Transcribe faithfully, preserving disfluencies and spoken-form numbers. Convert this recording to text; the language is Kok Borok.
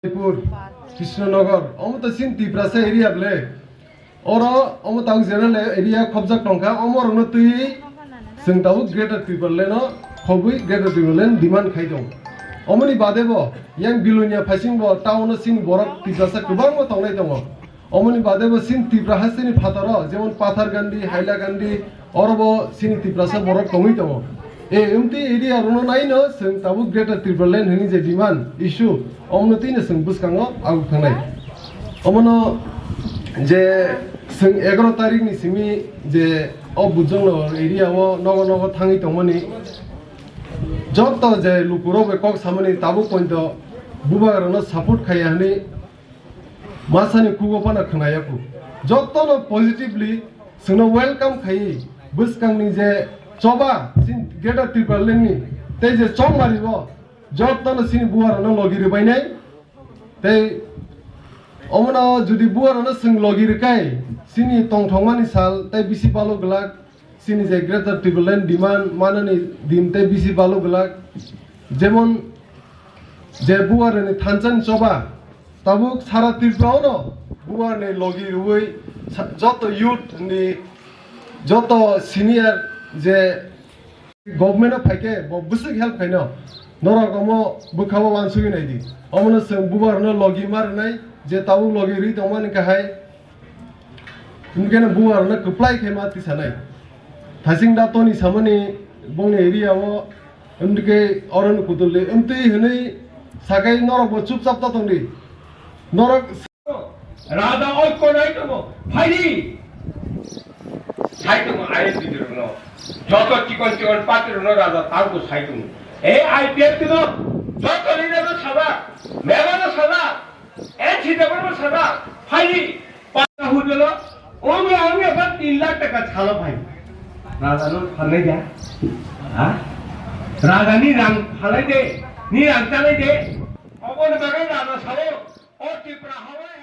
Pur, Krishnanagar, omo to sin Tiprasa area ble. Oro omo tau general area khobjak tongkha, omo rokno twi chwng tabuk Greater Tipraland no khobwi Greater Tipraland demand khai tong. Omoni bade bo yang Bilonia phaising bo town o sin borok Tiprasa kwbangma tongnai tongo. Omoni bade bo sin Tipra hasteni phataro, jemon Pathargandi, Hailakandi, oro bo sini Tiprasa borok tongwi tongo. E, emti area rono naino chwng tabuk Greater Tipraland hwnwi je demand issue, omno tino chwng bwskango agu khanai. Omono je chwng egaroh tarikh ni simi je o Bujongnagar area o nogo nogo thangwi tongmani jotto je lukurok bai kok samani tabuk pointo bubagrano support khaiya hwnwi Masani kugo phano khwnaya ku. Jotono positively chwngno welcome khaiwi bwskangni je choba sin Greater Tipraland ni tei je chongmari bo jotono sini buharano logi rwbainai. Tei omono jodi buharano chwng logi rwkai sini tongthokmani sal tei bisi balo glak. Chini je Greater Tipraland demand manani din tei bisi balo glak. Jemon je buarni thansa ni choba tabuk sara Tripura ono buarni logi rwui sa-, joto youth ni joto senior je government o phaikhe bo bwswk help khaino norok omo bwkhao wansugwi naidi. Omono chwng buarno logi ma rwnai je tabuk logi rwi tongmani kahai. Hingkhe no buarokno kwplai khe ma tisanai. Thasing da toni samani bongni area o, hingkhe oro no kutul di. Hingtwi hwnwi sakai norok bo chupchap ta tongdi. Norok Raja oikko nai tongo. Phaidi. Sai tongo I S B T rokno. Joto chikon chikon party rokno raja tangbo sai tongo. E I P F T no joto leader no sajak, mema no sajak. Eh, sida boro sada, phai, pata hudolo, omi, omi, apa tin lakh taka salo phai. Raja no phalai da. Ha? Raja ni rang phalai de, ni rang chalai de. Obo ni bagai raja sabo, o Tripura hawa.